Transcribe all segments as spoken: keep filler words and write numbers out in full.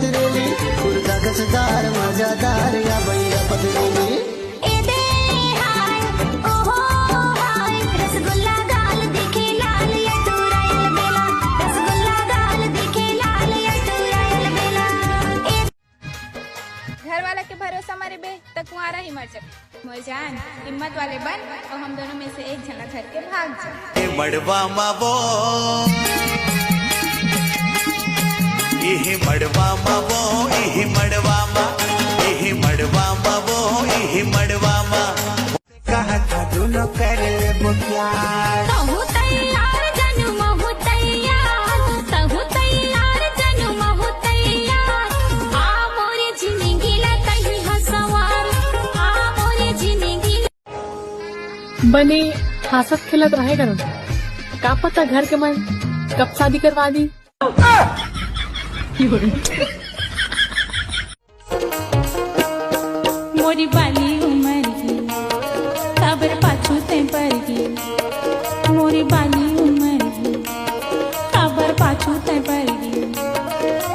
पतरेली, कुर्ता कसदार, मजादार, या भैया पतरेली। ए दे हाय, ओहो हाय, रसगुल्ला गाल दिखे लाल, ये तू रायल बेला। रसगुल्ला गाल दिखे लाल, ये तू रायल बेला। ए घर वाला के भरोसा मरे बे, त कुंवारा ही मर जाबे। मोर जान, हिम्मत वाले बन अउ हम दोनों में से एक झन ला धर के भाग जा। ए मड़वा मा वो, इही मड़वा मा वो, इही मड़वा मा, इही मड़वा मा वो, इही मड़वा मा। कहा था दोनों कर लेबो प्यार। कहूँ तैयार, जनमहूँ तैयार, कहूँ तैयार, जनमहूँ तैयार। आ मोरे जिंदगी ला तही हसवार, आ मोरे जिंदगी ला। बने हाँसत खेलत रहे करो, का पता घर के मन कब शादी करवा दी। मोरी बाली उमर गे, काबर पाछू तैं पर गे। मोरी बाली उमर गे, काबर पाछू तैं पर गे।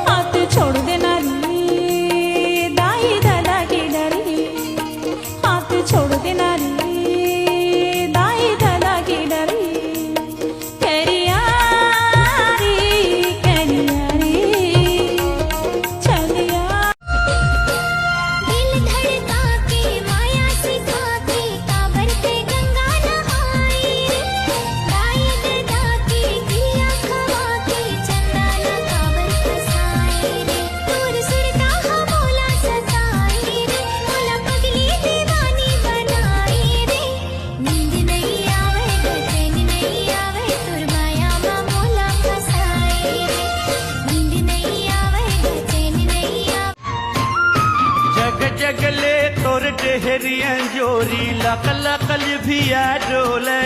हाथ छोड़ देना रे, दाई ददा के डरी। हाथ छोड़ देना रे, दाई ददा के डरी। करिया रे, करिया रे, चलिया। दिल धड़का के, माया सिखा के, काबर ते गंगा नहाए रे। दाई ददा के, किया खवा के, चंदा ला काबर फसाए रे। तोर सुरता हा मोला सताए रे, मोला पगली दीवानी बनाए रे। नींद नइ आवय ग, चैन नइ आवय, तोर माया म मोला फसाए रे। नींद नइ आवय ग, चैन नइ आवय। जग जग ले तोर डेहरी अंजोरी, लक लक लिभिया डोले।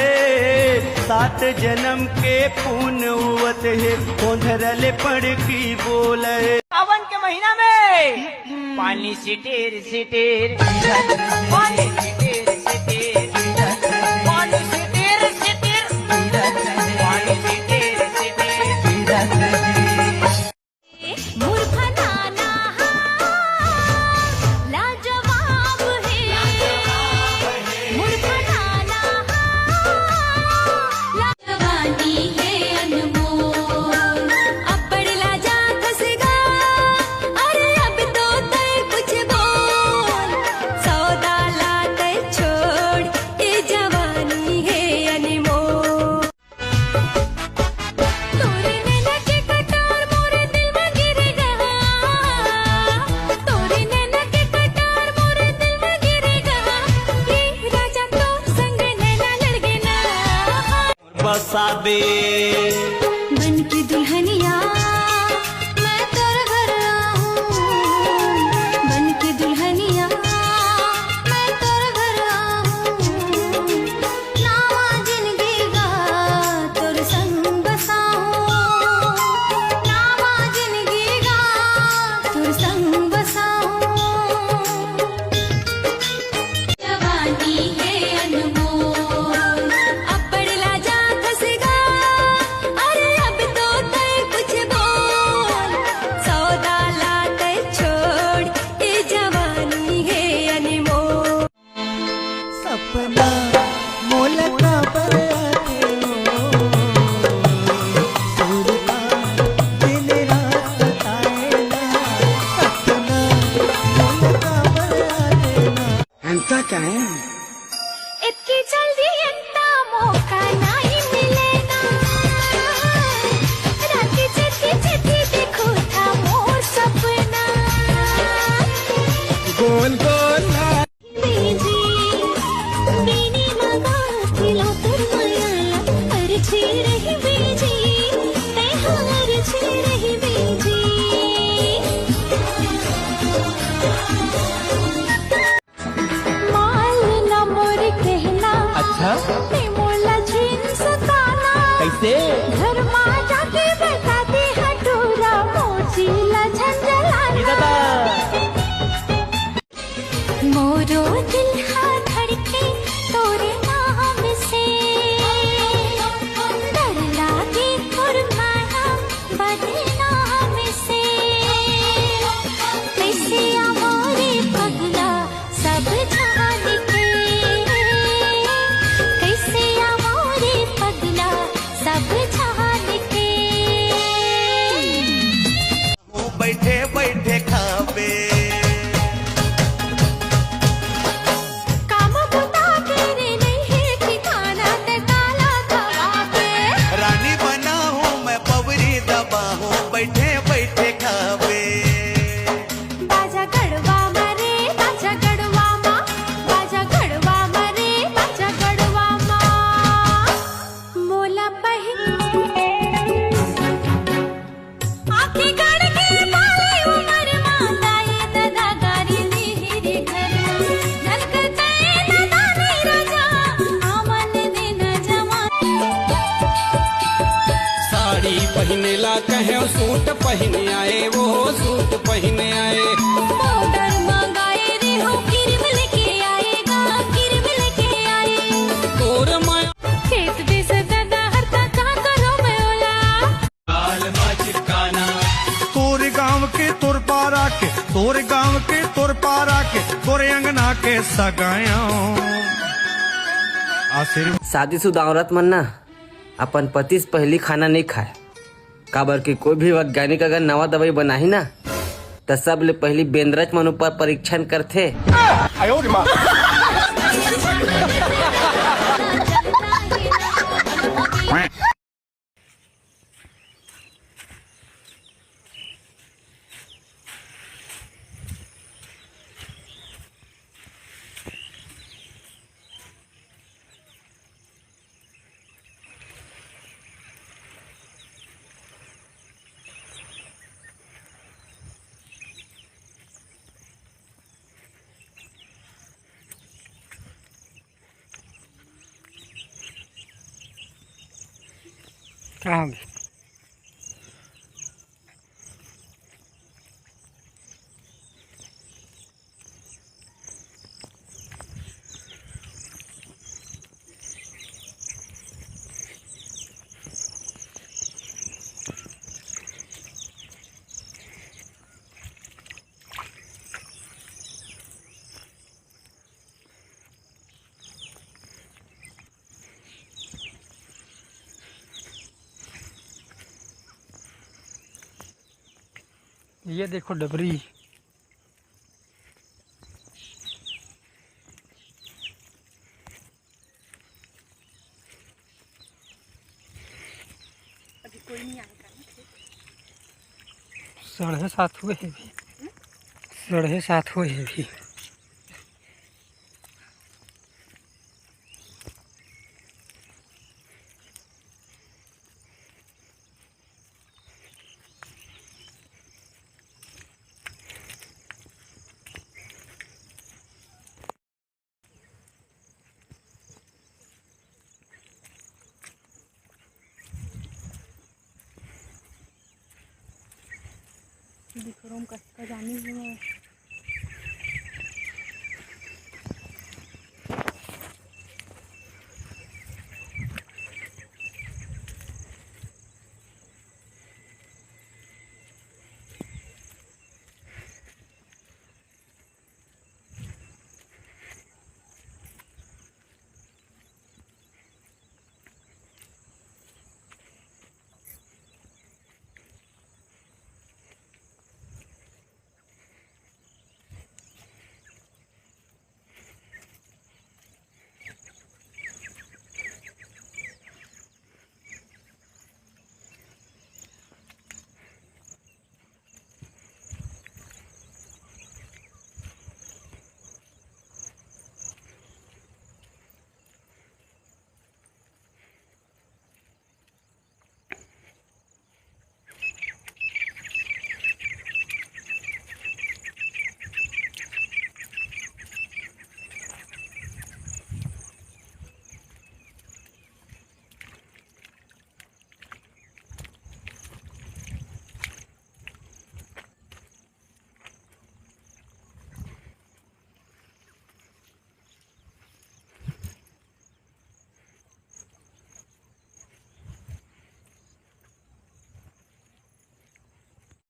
सात जन्म के पुन उवत हे, ओंधरा ले पड़की बोले। सावन के महीना में पानी सिटिर सिटिर, पानी सिटिर सिटिर, पानी सिटिर सिटिर, पानी सिटिर सिटिर। मोर फलाना हा लाजवाब हे, मोर फलाना हा ला- जवानी हे अनमोल, अब्बड़ लाजा खसगा, अरे अब तो तैं कुछ बोल, सौदा ला तैं छोड़, ए जवानी हे अनमोल। तोरे नैना के कटार मोरे दिल म गिर गा, तोरे नैना के कटार मोरे दिल म गिर गा, ये राजा तोर संग नैना लड़ गे ना। बसाबे। बन के दुल्हनिया मैं तोर घर आहूँ, बन के दुल्हनिया मैं तोर घर आहूँ। नावा जिनगी गा तोर संग बसाहूँ, नावा जिनगी गा तोर संग बसाहूँ। जवानी हे अनमोल, अब्बड़ लाजा खसगा, अरे अब तो तैं कुछ बोल, सौदा ला तैं छोड़, ए जवानी हे अनमोल। सपना मोला काबर आथे ओ, सुरता दिन रात सताए ना। सपना मोला काबर आथे ना। अंता का है? इतकी जल्दी इतना मौका नहीं मिले ना। राती जगी जगी देखो था मोर सपना। गोल गोल ना। बेजी, बेनी लगा दिलो तुम माया, अर्जी रही बेजी, ते हार जी रही बेजी। माल ना मोर कहना, अच्छा? ते मोला झिन सताना। कैसे? घर मा जाके बता दे हटूरा, मोची ला झंझलाना। ए दादा। मोरो दिल हा धड़के तोरे नाम से, डर लागे तोर माया बदनाम से। बइठे बइठे खाबे। काम बुता के रे नइ हे ठिकाना, ते काला खवाबे। रानी बना हूँ मैं, पवरी दबा हूँ, बइठे बइठे खाबे। बाजा गड़वा मा रे, बाजा गड़वा मा, बाजा गड़वा मा रे, बाजा गड़वा मा। मोला पहि- आँखी गड़ के पाले उमर मा, दाई ददा गारी दिही रे घर मा। नलक तय ददा नीरजा, आमन दिन जमा। साड़ी पहिने ला कहेंव, सूट पहिने आए, वो सूट पहिने आए। पाउडर मंगाए रे हो, क्रीम लेके आएगा, क्रीम लेके आए। तोर माया खेत देस ददा हरता, कहाँ करो मैं ओला? तोर गांव के, तोर पारा के, तोर गांव के, तोर पारा के, तोर अंगना के सगाया। आशीर्वाद। शादीशुदा औरत मन ना अपन पति से पहिली खाना नइ खाय, काबर कि कोई भी वैज्ञानिक अगर नवा दवाई बनाही ना, त सबले पहिली बेंदरच मन ऊपर परीक्षण करथे। का होगे? ये देखो डबरी। अभी कोई नहीं आएगा ना। साढ़े सात हुए हे अभी। साढ़े सात हुए हे अभी। दिखरो म कतका जानी हे।